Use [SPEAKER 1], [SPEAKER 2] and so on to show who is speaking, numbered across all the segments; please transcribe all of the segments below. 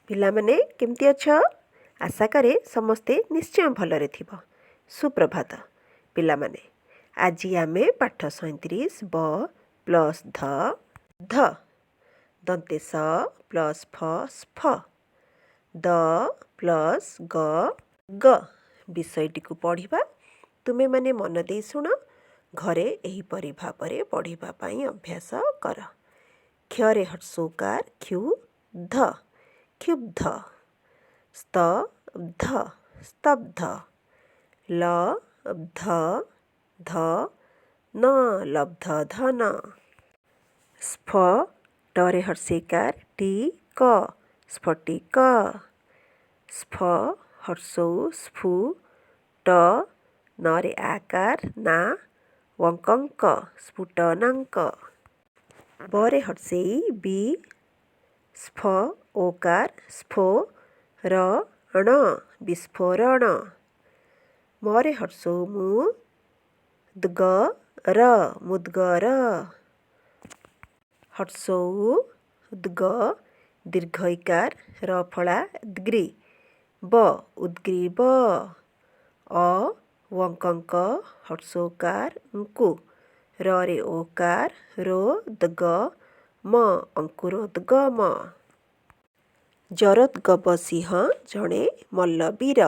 [SPEAKER 1] ପିଲାମାନେ, କେମିତି ଅଛ? ଆଶା କରେ ସମସ୍ତେ ନିଶ୍ଚୟ ଭଲରେ ଥିବ। ସୁପ୍ରଭାତ ପିଲାମାନେ। ଆଜି ଆମେ ପାଠ 37, ବ ପ୍ଲସ୍ ଧ ଧ, ଦନ୍ତେ ସ ପ୍ଲସ୍ ଫ ସ୍ଫ, ଦ ପ୍ଲସ୍ ଗ ଗ ବିଷୟଟିକୁ ପଢ଼ିବା। ତୁମେମାନେ ମନ ଦେଇ ଶୁଣ। ଘରେ ଏହିପରି ଭାବରେ ପଢ଼ିବା ପାଇଁ ଅଭ୍ୟାସ କର। କ୍ଷରେ ହ୍ରସ୍ୱ କାର, କ୍ଷୁ ଧ, କ୍ଷୁବ୍ଧ। ସ୍ତବ୍ଧ, ସ୍ତବ୍ଧ। ଲ ବ୍ଧ ଧ ନ, ଲବ୍ଧ ଧନ। ସ୍ଫ ଟରେ ହ୍ରସ୍ୱଇକାର ଟି କ, ସ୍ଫଟିକ। ସ୍ଫ ହ୍ରସ୍ୱଉ ସ୍ଫୁ ଟ, ନରେ ଆକାର ନା, ୱଙ୍କଙ୍କ, ସ୍ଫୁଟନାଙ୍କ। ବରେ ହ୍ରସ୍ୱଇ ବି, ସ୍ଫ ଓକାର ସ୍ଫୋ ର ଣ, ବିସ୍ଫୋରଣ। ମରେ ହ୍ରସ୍ୱଉ ମୁ ଦ୍ଗ ର, ମୁଦ୍ଗର। ହ୍ରସ୍ୱଉ ଦ୍ଗ ଦୀର୍ଘ ଇକାର ର ଫଳା ଦ୍ଗ୍ରୀ ବ, ଉଦ୍ଗ୍ରୀବ। ଅ ୱଙ୍କଙ୍କ ହ୍ରସ୍ୱଉକାର ଙ୍କୁ, ରରେ ଓକାର ରୋ ଦ୍ଗ ମ, ଅଙ୍କୁରୋଦ୍ଗମ। ଜରୋଦ୍ଗବ ସିଂହ ଜଣେ ମଲ୍ଲବୀର।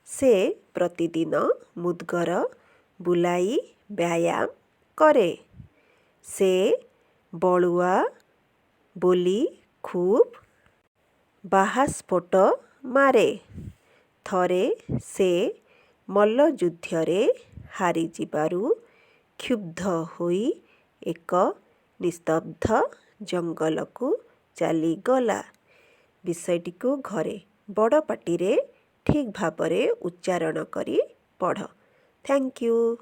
[SPEAKER 1] ସେ ପ୍ରତିଦିନ ମୁଦ୍ଗର ବୁଲାଇ ବ୍ୟାୟାମ କରେ। ସେ ବଳୁଆ ବୋଲି ଖୁବ୍ ବାହାସ୍ଫୋଟ ମାରେ। ଥରେ ସେ ମଲ୍ଲଯୁଦ୍ଧରେ ହାରିଯିବାରୁ କ୍ଷୁବ୍ଧ ହୋଇ ଏକ ନିସ୍ତବ୍ଧ ଜଙ୍ଗଲକୁ ଚାଲିଗଲା। ବିଷୟଟିକୁ ଘରେ ବଡ଼ ପାଟିରେ ଠିକ୍ ଭାବରେ ଉଚ୍ଚାରଣ କରି ପଢ଼। Thank you.